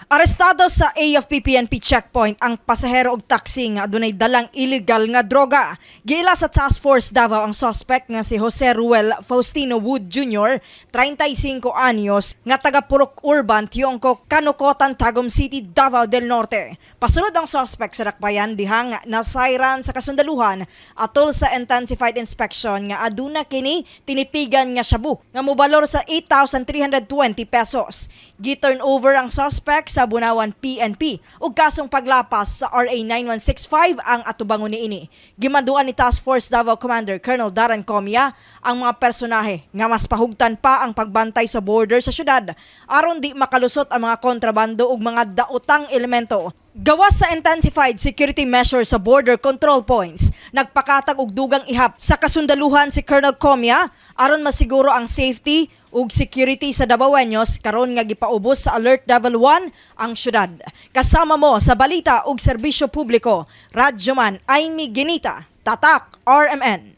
Arestado sa AFP PNP checkpoint ang pasahero og taxi nga adunay dalang illegal nga droga. Giila sa Task Force Davao ang suspect nga si Jose Ruel Faustino Wood Jr., 35 anyos, nga taga Purok Urban, Tiongco, Kanukotan, Tagum City, Davao del Norte. Pasunod ang suspect sa dakbayan dihang nasayran sa kasundaluhan atol sa intensified inspection nga aduna kini tinipigan nga shabu nga mobalor sa 8,320 pesos. Gi-turn over ang suspect sa Bunawan PNP ug kasong paglapas sa RA 9165 ang atubangon niini. Gimanduan ni Task Force Davao Commander Colonel Darren Comia ang mga personahe nga mas pahugtan pa ang pagbantay sa border sa syudad aron di makalusot ang mga kontrabando ug mga daotang elemento. Gawas sa intensified security measures sa border control points, nagpakatag og dugang ihap sa kasundaluhan si Colonel Comia aron masiguro ang safety ug security sa Dabawenyos karon nga gipaubos sa Alert Level 1 ang syudad. Kasama mo sa balita ug serbisyo publiko, Radyoman Amy Ginita, Tatak RMN.